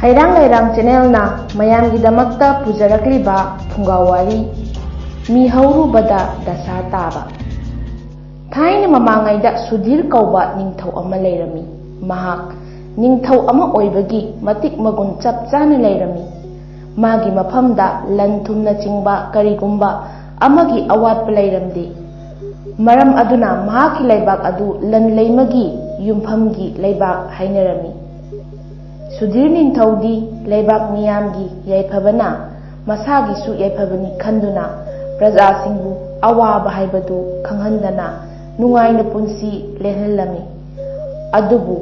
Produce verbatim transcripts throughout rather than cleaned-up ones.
ꯍꯩꯔꯥꯡ ꯂꯩꯔꯥꯡ ꯆꯦꯅꯦꯜꯅ ꯃꯌꯥꯝꯒꯤꯗꯃꯛꯇ ꯄꯨꯖꯔꯛꯂꯤꯕ ꯐꯨꯡꯒꯥ ꯋꯥꯔꯤ, ꯃꯤ ꯍꯧꯔꯨꯕꯗ ꯗꯁꯥ ꯇꯥꯕ꯫ ꯊꯥꯏꯅ ꯃꯃꯥꯡꯉꯩꯗ ꯁꯨꯙꯤꯔ ꯀꯧꯕ ꯅꯤꯡꯊꯧ ꯑꯃ ꯂꯩꯔꯝꯃꯤ꯫ ꯃꯍꯥꯛ ꯅꯤꯡꯊꯧ ꯑꯃ ꯑꯣꯏꯕꯒꯤ ꯃꯇꯤꯛ ꯃꯒꯨꯟ ꯆꯞ ꯆꯥꯅ ꯂꯩꯔꯝꯃꯤ꯫ ꯃꯥꯒꯤ ꯃꯐꯝꯗ ꯂꯟ ꯊꯨꯝꯅꯆꯤꯡꯕ ꯀꯔꯤꯒꯨꯝꯕ ꯑꯃꯒꯤ ꯑꯋꯥꯠꯄ ꯂꯩꯔꯝꯗꯦ꯫ ꯃꯔꯝ ꯑꯗꯨꯅ ꯃꯍꯥꯛꯀꯤ ꯂꯩꯕꯥꯛ ꯑꯗꯨ ꯂꯟ ꯂꯩꯃꯒꯤ ꯌꯨꯝꯐꯝꯒꯤ ꯂꯩꯕꯥꯛ ꯍꯥꯏꯅꯔꯝꯃꯤ꯫ ꯁꯨꯙꯤꯔ ꯅꯤꯡꯊꯧꯗꯤ ꯂꯩꯕꯥꯛ ꯃꯤꯌꯥꯝꯒꯤ ꯌꯥꯏꯐꯕꯅ ꯃꯁꯥꯒꯤꯁꯨ ꯌꯥꯏꯐꯕꯅꯤ ꯈꯟꯗꯨꯅ ꯄ꯭ꯔꯖꯥꯁꯤꯡꯕꯨ ꯑꯋꯥꯕ ꯍꯥꯏꯕꯗꯨ ꯈꯪꯍꯟꯗꯅ ꯅꯨꯡꯉꯥꯏꯅ ꯄꯨꯟꯁꯤ ꯂꯦꯜꯍꯜꯂꯝꯃꯤ꯫ ꯑꯗꯨꯕꯨ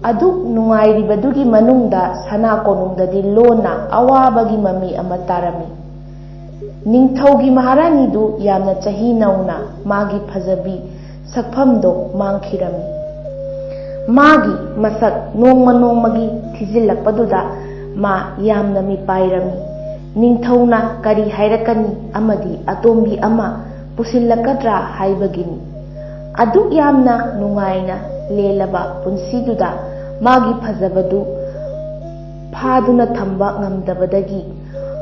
ꯑꯗꯨꯛ ꯅꯨꯡꯉꯥꯏꯔꯤꯕꯗꯨꯒꯤ ꯃꯅꯨꯡꯗ ꯁꯅꯥ ꯀꯣꯅꯨꯡꯗꯗꯤ ꯂꯣꯟꯅ ꯑꯋꯥꯕꯒꯤ ꯃꯃꯤ ꯑꯃ ꯇꯥꯔꯝꯃꯤ꯫ ꯅꯤꯡꯊꯧꯒꯤ ꯃꯍꯥꯔꯥꯅꯤꯗꯨ ꯌꯥꯝꯅ ꯆꯍꯤ ꯅꯧꯅ ꯃꯥꯒꯤ ꯐꯖꯕꯤ ꯁꯛꯐꯝꯗꯣ ꯃꯥꯡꯈꯤꯔꯝꯃꯤ꯫ ꯃꯥꯒꯤ ꯃꯁꯛ ꯅꯣꯡꯃ ꯅꯣꯡꯃꯒꯤ ꯊꯤꯖꯤꯜꯂꯛꯄꯗꯨꯗ ꯃꯥ ꯌꯥꯝꯅ ꯃꯤꯄꯥꯏꯔꯝꯃꯤ꯫ ꯅꯤꯡꯊꯧꯅ ꯀꯔꯤ ꯍꯥꯏꯔꯛꯀꯅꯤ ꯑꯃꯗꯤ ꯑꯇꯣꯝꯕꯤ ꯑꯃ ꯄꯨꯁꯤꯜꯂꯛꯀꯗ꯭ꯔꯥ ꯍꯥꯏꯕꯒꯤꯅꯤ꯫ ꯑꯗꯨꯛ ꯌꯥꯝꯅ ꯅꯨꯡꯉꯥꯏꯅ ꯂꯦꯜꯂꯕ ꯄꯨꯟꯁꯤꯗꯨꯗ ꯃꯥꯒꯤ ꯐꯖꯕꯗꯨ ꯐꯥꯗꯨꯅ ꯊꯝꯕ ꯉꯝꯗꯕꯗꯒꯤ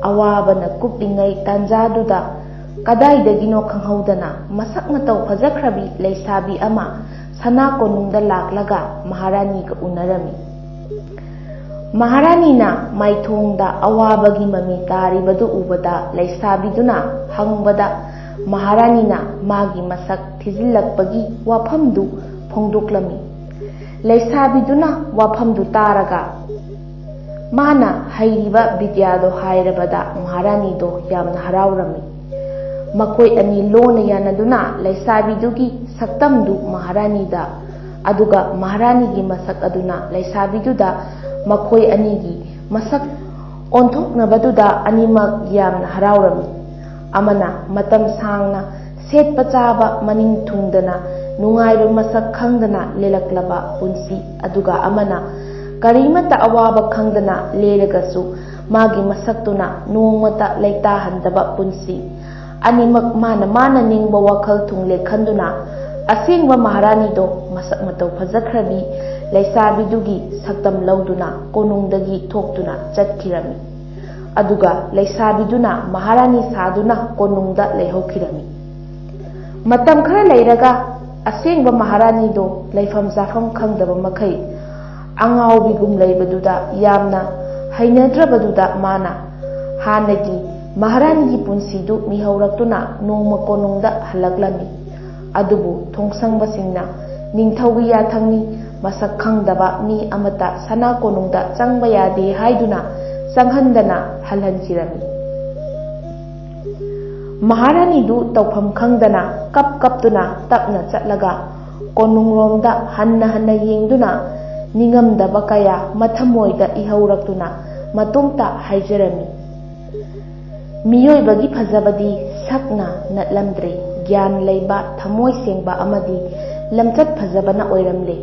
ꯑꯋꯥꯕꯅ ꯀꯨꯞꯂꯤꯉꯩ ꯇꯥꯟꯖꯥꯗꯨꯗ ꯀꯗꯥꯏꯗꯒꯤꯅꯣ ꯈꯪꯍꯧꯗꯅ ꯃꯁꯛ ꯃꯇꯧ ꯐꯖꯈ꯭ꯔꯕꯤ ꯂꯩꯁꯥꯕꯤ ꯑꯃ ꯁꯅꯥ ꯀꯣꯅꯨꯡꯗ ꯂꯥꯛꯂꯒ ꯃꯍꯥꯔꯥꯅꯤꯒ ꯎꯅꯔꯝꯃꯤ꯫ ꯃꯍꯥꯔꯥꯅꯤꯅ ꯃꯥꯏꯊꯣꯡꯗ ꯑꯋꯥꯕꯒꯤ ꯃꯃꯤ ꯇꯥꯔꯤꯕꯗꯨ ꯎꯕꯗ ꯂꯩꯁꯥꯕꯤꯗꯨꯅ ꯍꯪꯕꯗ ꯃꯍꯥꯔꯥꯅꯤꯅ ꯃꯥꯒꯤ ꯃꯁꯛ ꯊꯤꯖꯤꯜꯂꯛꯄꯒꯤ ꯋꯥꯐꯝꯗꯨ ꯐꯣꯡꯗꯣꯛꯂꯝꯃꯤ꯫ ꯂꯩꯁꯥꯕꯤꯗꯨꯅ ꯋꯥꯐꯝꯗꯨ ꯇꯥꯔꯒ ꯃꯥꯅ ꯍꯩꯔꯤꯕ ꯕꯤꯗ꯭ꯌꯥꯗꯣ ꯍꯥꯏꯔꯕꯗ ꯃꯍꯥꯔꯥꯅꯤꯗꯣ ꯌꯥꯝꯅ ꯍꯔꯥꯎꯔꯝꯃꯤ꯫ ꯃꯈꯣꯏ ꯑꯅꯤ ꯂꯣꯟꯅ ꯌꯥꯅꯗꯨꯅ ꯂꯩꯁꯥꯕꯤꯗꯨꯒꯤ ꯁꯛꯇꯝꯗꯨ ꯃꯍꯥꯔꯥꯅꯤꯗ, ꯑꯗꯨꯒ ꯃꯍꯥꯔꯥꯅꯤꯒꯤ ꯃꯁꯛ ꯑꯗꯨꯅ ꯂꯩꯁꯥꯕꯤꯗꯨꯗ, ꯃꯈꯣꯏ ꯑꯅꯤꯒꯤ ꯃꯁꯛ ꯑꯣꯟꯊꯣꯛꯅꯕꯗꯨꯗ ꯑꯅꯤꯃꯛ ꯌꯥꯝꯅ ꯍꯔꯥꯎꯔꯝꯃꯤ꯫ ꯑꯃꯅ ꯃꯇꯝ ꯁꯥꯡꯅ ꯁꯦꯠꯄ ꯆꯥꯕ ꯃꯅꯤꯡ ꯊꯨꯡꯗꯅ ꯅꯨꯡꯉꯥꯏꯕ ꯃꯁꯛ ꯈꯪꯗꯅ ꯂꯦꯜꯂꯛꯂꯕ ꯄꯨꯟꯁꯤ, ꯑꯗꯨꯒ ꯑꯃꯅ ꯀꯔꯤꯃꯠꯇ ꯑꯋꯥꯕ ꯈꯪꯗꯅ ꯂꯦꯜꯂꯒꯁꯨ ꯃꯥꯒꯤ ꯃꯁꯛꯇꯨꯅ ꯅꯣꯡꯃꯇ ꯂꯩꯇꯥꯍꯟꯗꯕ ꯄꯨꯟꯁꯤ꯫ ꯑꯅꯤꯃꯛ ꯃꯥꯅ ꯃꯥꯅ ꯅꯤꯡꯕ ꯋꯥꯈꯜ ꯊꯨꯡꯂꯦ ꯈꯟꯗꯨꯅ ꯑꯁꯦꯡꯕ ꯃꯍꯥꯔꯥꯅꯤꯗꯣ ꯃꯁꯛ ꯃꯇꯧ ꯐꯖꯈ꯭ꯔꯕꯤ ꯂꯩꯁꯥꯕꯤꯗꯨꯒꯤ ꯁꯛꯇꯝ ꯂꯧꯗꯨꯅ ꯀꯣꯅꯨꯡꯗꯒꯤ ꯊꯣꯛꯇꯨꯅ ꯆꯠꯈꯤꯔꯝꯃꯤ꯫ ꯑꯗꯨꯒ ꯂꯩꯁꯥꯕꯤꯗꯨꯅ ꯃꯍꯥꯔꯥꯅꯤ ꯁꯥꯗꯨꯅ ꯀꯣꯅꯨꯡꯗ ꯂꯩꯍꯧꯈꯤꯔꯝꯃꯤ꯫ ꯃꯇꯝ ꯈꯔ ꯂꯩꯔꯒ ꯑꯁꯦꯡꯕ ꯃꯍꯥꯔꯥꯅꯤꯗꯣ ꯂꯩꯐꯝ ꯆꯥꯐꯝ ꯈꯪꯗꯕ ꯃꯈꯩ ꯑꯉꯥꯎꯕꯤꯒꯨꯝ ꯂꯩꯕꯗꯨꯗ ꯌꯥꯝꯅ ꯍꯩꯅꯗ꯭ꯔꯕꯗꯨꯗ ꯃꯥꯅ ꯍꯥꯟꯅꯒꯤ ꯃꯍꯥꯔꯥꯅꯤꯒꯤ ꯄꯨꯟꯁꯤꯗꯨ ꯃꯤꯍꯧꯔꯛꯇꯨꯅ ꯅꯣꯡꯃ ꯀꯣꯅꯨꯡꯗ ꯍꯜꯂꯛꯂꯝꯃꯤ꯫ ꯑꯗꯨꯕꯨ ꯊꯣꯡꯁꯪꯕꯁꯤꯡꯅ ꯅꯤꯡꯊꯧꯒꯤ ꯌꯥꯊꯪꯅꯤ, ꯃꯁꯛ ꯈꯪꯗꯕ ꯃꯤ ꯑꯃꯠꯇ ꯁꯅꯥ ꯀꯣꯅꯨꯡꯗ ꯆꯪꯕ ꯌꯥꯗꯦ ꯍꯥꯏꯗꯨꯅ ꯆꯪꯍꯟꯗꯅ ꯍꯜꯍꯟꯈꯤꯔꯝꯃꯤ꯫ ꯃꯍꯥꯔꯥꯅꯤꯗꯨ ꯇꯧꯐꯝ ꯈꯪꯗꯅ ꯀꯞ ꯀꯞꯇꯨꯅ ꯇꯞꯅ ꯆꯠꯂꯒ ꯀꯣꯅꯨꯡꯂꯣꯝꯗ ꯍꯟꯅ ꯍꯟꯅ ꯌꯦꯡꯗꯨꯅ ꯅꯤꯡꯉꯝꯗꯕ ꯀꯌꯥ ꯃꯊꯃꯣꯏꯗ ꯏꯍꯧꯔꯛꯇꯨꯅ ꯃꯇꯣꯝꯇ ꯍꯥꯏꯖꯔꯝꯃꯤ, "ꯃꯤꯑꯣꯏꯕꯒꯤ ꯐꯖꯕꯗꯤ ꯁꯛꯅ ꯅꯠꯂꯝꯗ꯭ꯔꯦ, ꯒ꯭ꯌꯥꯟ ꯂꯩꯕ, ꯊꯃꯣꯏ ꯁꯦꯡꯕ ꯑꯃꯗꯤ ꯂꯝꯆꯠ ꯐꯖꯕꯅ ꯑꯣꯏꯔꯝꯂꯦ꯫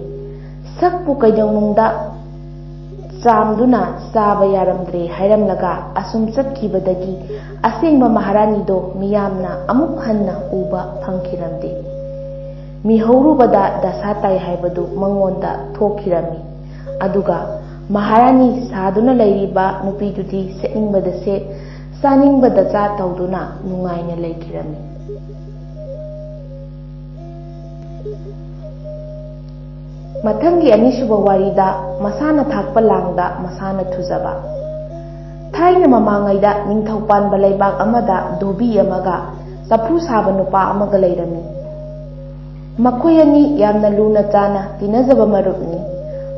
ꯁꯛꯄꯨ ꯀꯩꯗꯧꯅꯨꯡꯗ ꯆꯥꯝꯗꯨꯅ ꯆꯥꯕ ꯌꯥꯔꯝꯗ꯭ꯔꯦ" ꯍꯥꯏꯔꯝꯂꯒ ꯑꯁꯨꯝ ꯆꯠꯈꯤꯕꯗꯒꯤ ꯑꯁꯦꯡꯕ ꯃꯍꯥꯔꯥꯅꯤꯗꯣ ꯃꯤꯌꯥꯝꯅ ꯑꯃꯨꯛ ꯍꯟꯅ ꯎꯕ ꯐꯪꯈꯤꯔꯝꯗꯦ꯫ ꯃꯤꯍꯧꯔꯨꯕꯗ ꯗꯁꯥ ꯇꯥꯏ ꯍꯥꯏꯕꯗꯨ ꯃꯉꯣꯟꯗ ꯊꯣꯛꯈꯤꯔꯝꯃꯤ꯫ ꯑꯗꯨꯒ ꯃꯍꯥꯔꯥꯅꯤ ꯁꯥꯗꯨꯅ ꯂꯩꯔꯤꯕ ꯅꯨꯄꯤꯗꯨꯗꯤ ꯁꯦꯠꯅꯤꯡꯕꯗ ꯁꯦꯠ, ꯆꯥꯅꯤꯡꯕꯗ ꯆꯥ ꯇꯧꯗꯨꯅ ꯅꯨꯡꯉꯥꯏꯅ ꯂꯩꯈꯤꯔꯝꯃꯤ꯫ ꯃꯊꯪꯒꯤ ꯑꯅꯤꯁꯨꯕ ꯋꯥꯔꯤꯗ ꯃꯁꯥꯅ ꯊꯥꯛꯄ ꯂꯥꯡꯗ ꯃꯁꯥꯅ ꯊꯨꯖꯕ꯫ ꯊꯥꯏꯅ ꯃꯃꯥꯡꯉꯩꯗ ꯅꯤꯡꯊꯧ ꯄꯥꯟꯕ ꯂꯩꯕꯥꯛ ꯑꯃꯗ ꯙꯣꯕꯤ ꯑꯃꯒ ꯆꯐꯨ ꯁꯥꯕ ꯅꯨꯄꯥ ꯑꯃꯒ ꯂꯩꯔꯝꯃꯤ꯫ ꯃꯈꯣꯏ ꯑꯅꯤ ꯌꯥꯝꯅ ꯂꯨꯅ ꯆꯥꯅ ꯇꯤꯟꯅꯖꯕ ꯃꯔꯨꯞꯅꯤ꯫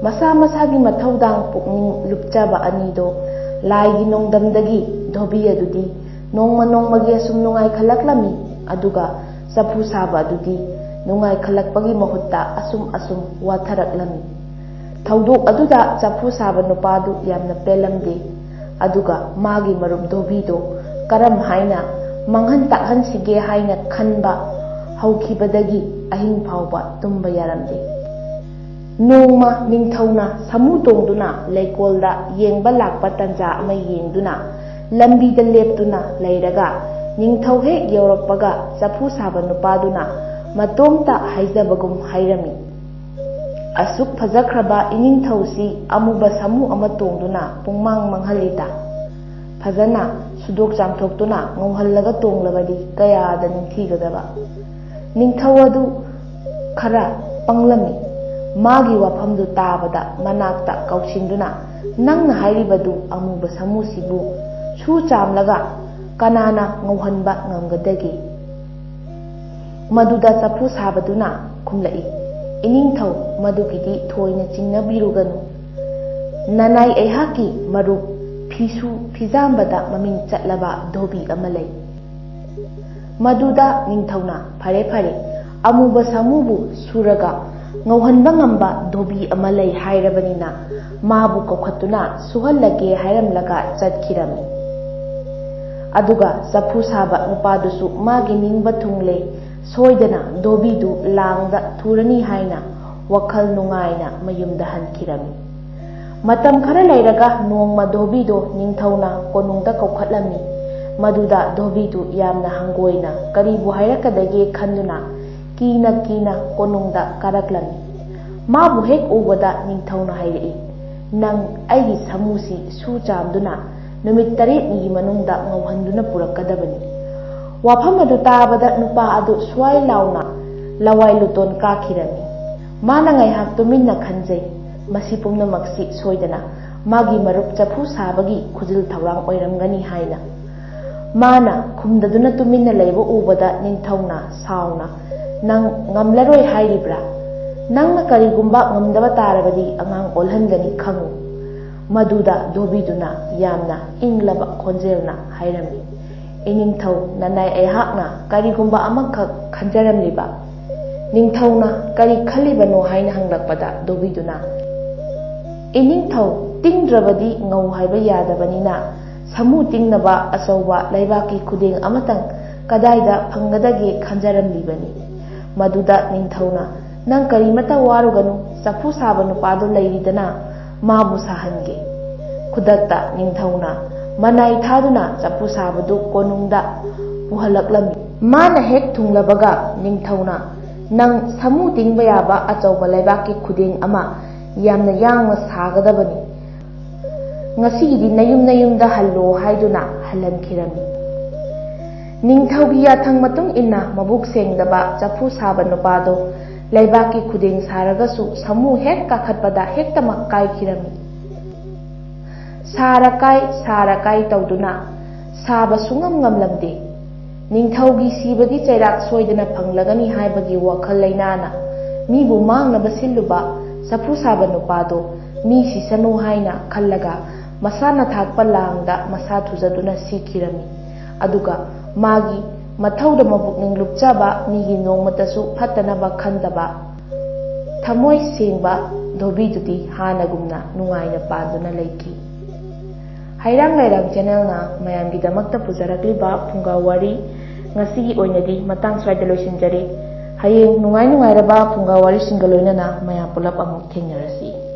ꯃꯁꯥ ꯃꯁꯥꯒꯤ ꯃꯊꯧꯗꯥꯡ ꯄꯨꯛꯅꯤꯡ ꯂꯨꯞꯆꯕ ꯑꯅꯤꯗꯣ ꯂꯥꯏꯒꯤ ꯅꯣꯡꯗꯝꯗꯒꯤ ꯙꯣꯕꯤ ꯑꯗꯨꯗꯤ ꯅꯣꯡꯃ ꯅꯣꯡꯃꯒꯤ ꯑꯁꯨꯝ ꯅꯨꯡꯉꯥꯏꯈꯠꯂꯛꯂꯝꯃꯤ꯫ ꯑꯗꯨꯒ ꯆꯐꯨ ꯁꯥꯕ ꯑꯗꯨꯗꯤ ꯅꯨꯡꯉꯥꯏꯈꯠꯂꯛꯄꯒꯤ ꯃꯍꯨꯠꯇ ꯑꯁꯨꯝ ꯑꯁꯨꯝ ꯋꯥꯊꯔꯛꯂꯝꯃꯤ꯫ ꯊꯧꯗꯣꯛ ꯑꯗꯨꯗ ꯆꯐꯨ ꯁꯥꯕ ꯅꯨꯄꯥꯗꯨ ꯌꯥꯝꯅ ꯄꯦꯜꯂꯝꯗꯦ꯫ ꯑꯗꯨꯒ ꯃꯥꯒꯤ ꯃꯔꯨꯞ ꯙꯣꯕꯤꯗꯨ ꯀꯔꯝ ꯍꯥꯏꯅ ꯃꯥꯡꯍꯟ ꯇꯥꯛꯍꯟꯁꯤꯒꯦ ꯍꯥꯏꯅ ꯈꯟꯕ ꯍꯧꯈꯤꯕꯗꯒꯤ ꯑꯍꯤꯡ ꯐꯥꯎꯕ ꯇꯨꯝꯕ ꯌꯥꯔꯝꯗꯦ꯫ ꯅꯣꯡꯃ ꯅꯤꯡꯊꯧꯅ ꯁꯥꯃꯨ ꯇꯣꯡꯗꯨꯅ ꯂꯩꯀꯣꯜꯗ ꯌꯦꯡꯕ ꯂꯥꯛꯄ ꯇꯟꯖꯥ ꯑꯃ ꯌꯦꯡꯗꯨꯅ ꯂꯝꯕꯤꯗ ꯂꯦꯞꯇꯨꯅ ꯂꯩꯔꯒ ꯅꯤꯡꯊꯧ ꯍꯦꯛ ꯌꯧꯔꯛꯄꯒ ꯆꯐꯨ ꯁꯥꯕ ꯅꯨꯄꯥꯗꯨꯅ ꯃꯇꯣꯝꯇ ꯍꯥꯏꯖꯕꯒꯨꯝ ꯍꯥꯏꯔꯝꯃꯤ, ꯑꯁꯨꯛ ꯐꯖꯈ꯭ꯔꯕ ꯏꯅꯤꯡꯊꯧꯁꯤ ꯑꯃꯨꯕ ꯁꯥꯃꯨ ꯑꯃ ꯇꯣꯡꯗꯨꯅ ꯄꯨꯡꯃꯥꯡ ꯃꯥꯡꯍꯜꯂꯤꯗ꯫ ꯐꯖꯅ ꯁꯨꯗꯣꯛ ꯆꯥꯝꯊꯣꯛꯇꯨꯅ ꯉꯧꯍꯜꯂꯒ ꯇꯣꯡꯂꯕꯗꯤ ꯀꯌꯥꯗ ꯅꯤꯡꯊꯤꯒꯗꯕ꯫ ꯅꯤꯡꯊꯧ ꯑꯗꯨ ꯈꯔ ꯄꯪꯂꯝꯃꯤ꯫ ꯃꯥꯒꯤ ꯋꯥꯐꯝꯗꯨ ꯇꯥꯕꯗ ꯃꯅꯥꯛꯇ ꯀꯧꯁꯤꯟꯗꯨꯅ, "ꯅꯪꯅ ꯍꯥꯏꯔꯤꯕꯗꯨ ꯑꯃꯨꯕ ꯁꯥꯃꯨꯁꯤꯕꯨ ꯁꯨ ꯆꯥꯝꯂꯒ ꯀꯅꯥꯅ ꯉꯧꯍꯟꯕ ꯉꯝꯒꯗꯒꯦ?" ꯃꯗꯨꯗ ꯆꯐꯨ ꯁꯥꯕꯗꯨꯅ ꯈꯨꯝꯂꯛꯏ, "ꯏꯅꯤꯡꯊꯧ, ꯃꯗꯨꯒꯤꯗꯤ ꯊꯣꯏꯅ ꯆꯤꯡꯅꯕꯤꯔꯨꯒꯅꯨ꯫ ꯅꯅꯥꯏ ꯑꯩꯍꯥꯛꯀꯤ ꯃꯔꯨꯞ ꯐꯤꯁꯨ ꯐꯤꯖꯥꯝꯕꯗ ꯃꯃꯤꯡ ꯆꯠꯂꯕ ꯙꯣꯕꯤ ꯑꯃ ꯂꯩ꯫ ꯃꯗꯨꯗ ꯅꯤꯡꯊꯧꯅ, 'ꯐꯔꯦ, ꯐꯔꯦ, ꯑꯃꯨꯕ ꯁꯥꯃꯨꯕꯨ ꯁꯨꯔꯒ ꯉꯧꯍꯟꯕ ꯉꯝꯕ ꯙꯣꯕꯤ ꯑꯃ ꯂꯩ ꯍꯥꯏꯔꯕꯅꯤꯅ, ꯃꯥꯕꯨ ꯀꯧꯈꯠꯇꯨꯅ ꯁꯨꯍꯜꯂꯒꯦ,' ꯍꯥꯏꯔꯝꯂꯒ ꯆꯠꯈꯤꯔꯝꯃꯤ꯫ ꯑꯗꯨꯒ ꯆꯐꯨ ꯁꯥꯕ ꯅꯨꯄꯥꯗꯨꯁꯨ ꯃꯥꯒꯤ ꯅꯤꯡꯕ ꯊꯨꯡꯂꯦ, ꯁꯣꯏꯗꯅ ꯙꯣꯕꯤꯗꯨ ꯂꯥꯡꯗ ꯊꯨꯔꯅꯤ ꯍꯥꯏꯅ ꯋꯥꯈꯜ ꯅꯨꯡꯉꯥꯏꯅ ꯃꯌꯨꯝꯗ ꯍꯟꯈꯤꯔꯝꯃꯤ꯫ ꯃꯇꯝ ꯈꯔ ꯂꯩꯔꯒ ꯅꯣꯡꯃ ꯙꯣꯕꯤꯗꯣ ꯅꯤꯡꯊꯧꯅ ꯀꯣꯅꯨꯡꯗ ꯀꯧꯈꯠꯂꯝꯃꯤ꯫ ꯃꯗꯨꯗ ꯙꯣꯕꯤꯗꯨ ꯌꯥꯝꯅ ꯍꯪꯒꯣꯏꯅ ꯀꯔꯤꯕꯨ ꯍꯥꯏꯔꯛꯀꯗꯒꯦ ꯈꯟꯗꯨꯅ ꯀꯤꯅ ꯀꯤꯅ ꯀꯣꯅꯨꯡꯗ ꯀꯥꯔꯛꯂꯝꯃꯤ꯫ ꯃꯥꯕꯨ ꯍꯦꯛ ꯎꯕꯗ ꯅꯤꯡꯊꯧꯅ ꯍꯥꯏꯔꯛꯏ, "ꯅꯪ ꯑꯩꯒꯤ ꯁꯥꯃꯨꯁꯤ ꯁꯨ ꯆꯥꯝꯗꯨꯅ ꯅꯨꯃꯤꯠ ꯇꯔꯦꯠꯅꯤꯒꯤ ꯃꯅꯨꯡꯗ ꯉꯧꯍꯟꯗꯨꯅ ꯄꯨꯔꯛꯀꯗꯕꯅꯤ꯫" ꯋꯥꯐꯝ ꯑꯗꯨ ꯇꯥꯕꯗ ꯅꯨꯄꯥ ꯑꯗꯨ ꯁ꯭ꯋꯥꯏ ꯂꯥꯎꯅ ꯂꯋꯥꯏ ꯂꯨꯇꯣꯟ ꯀꯥꯈꯤꯔꯝꯃꯤ꯫ ꯃꯥꯅ ꯉꯥꯏꯍꯥꯛ ꯇꯨꯃꯤꯟꯅ ꯈꯟꯖꯩ, ꯃꯁꯤ ꯄꯨꯝꯅꯃꯛꯁꯤ ꯁꯣꯏꯗꯅ ꯃꯥꯒꯤ ꯃꯔꯨꯞ ꯆꯐꯨ ꯁꯥꯕꯒꯤ ꯈꯨꯖꯤꯜ ꯊꯧꯔꯥꯡ ꯑꯣꯏꯔꯝꯒꯅꯤ ꯍꯥꯏꯅ꯫ ꯃꯥꯅ ꯈꯨꯝꯗꯗꯨꯅ ꯇꯨꯃꯤꯟꯅ ꯂꯩꯕ ꯎꯕꯗ ꯅꯤꯡꯊꯧꯅ ꯁꯥꯎꯅ, "ꯅꯪ ꯉꯝꯂꯔꯣꯏ ꯍꯥꯏꯔꯤꯕ꯭ꯔꯥ? ꯅꯪꯅ ꯀꯔꯤꯒꯨꯝꯕ ꯉꯝꯗꯕ ꯇꯥꯔꯕꯗꯤ ꯑꯉꯥꯡ ꯑꯣꯜꯍꯟꯒꯅꯤ ꯈꯪꯉꯨ꯫" ꯃꯗꯨꯗ ꯙꯣꯕꯤꯗꯨꯅ ꯌꯥꯝꯅ ꯏꯪꯂꯕ ꯈꯣꯟꯖꯦꯜꯅ ꯍꯥꯏꯔꯝꯃꯤ, "ꯏꯅꯤꯡꯊꯧ, ꯅꯅꯥꯏ ꯑꯩꯍꯥꯛꯅ ꯀꯔꯤꯒꯨꯝꯕ ꯑꯃꯈꯛ ꯈꯟꯖꯔꯝꯂꯤꯕ꯫" ꯅꯤꯡꯊꯧꯅ ꯀꯔꯤ ꯈꯜꯂꯤꯕꯅꯣ ꯍꯥꯏꯅ ꯍꯪꯂꯛꯄꯗ ꯙꯣꯕꯤꯗꯨꯅ, "ꯏꯅꯤꯡꯊꯧ, ꯇꯤꯡꯗ꯭ꯔꯕꯗꯤ ꯉꯧ ꯍꯥꯏꯕ ꯌꯥꯗꯕꯅꯤꯅ, ꯁꯥꯃꯨ ꯇꯤꯡꯅꯕ ꯑꯆꯧꯕ ꯂꯩꯕꯥꯛꯀꯤ ꯈꯨꯗꯦꯡ ꯑꯃꯇꯪ ꯀꯗꯥꯏꯗ ꯐꯪꯒꯗꯒꯦ ꯈꯟꯖꯔꯝꯂꯤꯕꯅꯤ꯫" ꯃꯗꯨꯗ ꯅꯤꯡꯊꯧꯅ, "ꯅꯪ ꯀꯔꯤꯃꯇ ꯋꯥꯔꯨꯒꯅꯨ, ꯆꯐꯨ ꯁꯥꯕ ꯅꯨꯄꯥꯗꯨ ꯂꯩꯔꯤꯗꯅ, ꯃꯥꯕꯨ ꯁꯥꯍꯟꯒꯦ꯫" ꯈꯨꯗꯛꯇ ꯅꯤꯡꯊꯧꯅ ꯃꯅꯥꯏ ꯊꯥꯗꯨꯅ ꯆꯐꯨ ꯁꯥꯕꯗꯨ ꯀꯣꯅꯨꯡꯗ ꯄꯨꯍꯜꯂꯛꯂꯝꯃꯤ꯫ ꯃꯥꯅ ꯍꯦꯛ ꯊꯨꯡꯂꯕꯒ ꯅꯤꯡꯊꯧꯅ "ꯅꯪ ꯁꯥꯃꯨ ꯇꯤꯡꯕ ꯌꯥꯕ ꯑꯆꯧꯕ ꯂꯩꯕꯥꯛꯀꯤ ꯈꯨꯗꯦꯡ ꯑꯃ ꯌꯥꯝꯅ ꯌꯥꯡꯅ ꯁꯥꯒꯗꯕꯅꯤ꯫ ꯉꯁꯤꯒꯤꯗꯤ ꯅꯌꯨꯝ ꯅꯌꯨꯝꯗ ꯍꯜꯂꯣ" ꯍꯥꯏꯗꯨꯅ ꯍꯜꯍꯟꯈꯤꯔꯝꯃꯤ꯫ ꯅꯤꯡꯊꯧꯒꯤ ꯌꯥꯊꯪ ꯃꯇꯨꯡ ꯏꯟꯅ ꯃꯕꯨꯛ ꯁꯦꯡꯗꯕ ꯆꯐꯨ ꯁꯥꯕ ꯅꯨꯄꯥꯗꯣ ꯂꯩꯕꯥꯛꯀꯤ ꯈꯨꯗꯦꯡ ꯁꯥꯔꯒꯁꯨ ꯁꯥꯃꯨ ꯍꯦꯛ ꯀꯥꯈꯠꯄꯗ ꯍꯦꯛꯇꯃꯛ ꯀꯥꯏꯈꯤꯔꯝꯃꯤ꯫ ꯁꯥꯔ ꯀꯥꯏ, ꯁꯥꯔ ꯀꯥꯏ ꯇꯧꯗꯨꯅ ꯁꯥꯕ ꯁꯨꯡꯉꯝ ꯉꯝꯂꯝꯗꯦ꯫ ꯅꯤꯡꯊꯧꯒꯤ ꯁꯤꯕꯒꯤ ꯆꯩꯔꯥꯛ ꯁꯣꯏꯗꯅ ꯐꯪꯂꯒꯅꯤ ꯍꯥꯏꯕꯒꯤ ꯋꯥꯈꯜ ꯂꯩꯅꯥꯅ ꯃꯤꯕꯨ ꯃꯥꯡꯅꯕ ꯁꯤꯜꯂꯨꯕ ꯆꯐꯨ ꯁꯥꯕ ꯅꯨꯄꯥꯗꯣ ꯃꯤ ꯁꯤꯁꯅꯨ ꯍꯥꯏꯅ ꯈꯜꯂꯒ ꯃꯁꯥꯅ ꯊꯥꯛꯄ ꯂꯥꯡꯗ ꯃꯁꯥ ꯊꯨꯖꯗꯨꯅ ꯁꯤꯈꯤꯔꯝꯃꯤ꯫ ꯑꯗꯨꯒ ꯃꯥꯒꯤ ꯃꯊꯧꯗ ꯃꯄꯨꯛꯅꯤꯡ ꯂꯨꯞꯆꯕ, ꯃꯤꯒꯤ ꯅꯣꯡꯃꯇꯁꯨ ꯐꯠꯇꯅꯕ ꯈꯟꯗꯕ, ꯊꯃꯣꯏ ꯁꯦꯡꯕ ꯙꯣꯕꯤꯗꯨꯗꯤ ꯍꯥꯟꯅꯒꯨꯝꯅ ꯅꯨꯡꯉꯥꯏꯅ ꯄꯥꯟꯗꯨꯅ ꯂꯩꯈꯤ꯫ ꯍꯩꯔꯥꯡ ꯂꯩꯔꯥꯡ ꯆꯦꯅꯦꯜꯅ ꯃꯌꯥꯝꯒꯤꯗꯃꯛꯇ ꯄꯨꯖꯔꯛꯂꯤꯕ ꯐꯨꯡꯒꯥ ꯋꯥꯔꯤ ꯉꯁꯤꯒꯤ ꯑꯣꯏꯅꯗꯤ ꯃꯇꯥꯡ ꯁ꯭ꯋꯥꯏꯗ ꯂꯣꯏꯁꯤꯟꯖꯔꯦ꯫ ꯍꯌꯦꯡ ꯅꯨꯡꯉꯥꯏ ꯅꯨꯡꯉꯥꯏꯔꯕ ꯐꯨꯡꯒꯥ ꯋꯥꯔꯤꯁꯤꯡꯒ ꯂꯣꯏꯅꯅ ꯃꯌꯥꯝ ꯄꯨꯂꯞ ꯑꯃꯨꯛ ꯊꯦꯡꯅꯔꯁꯤ꯫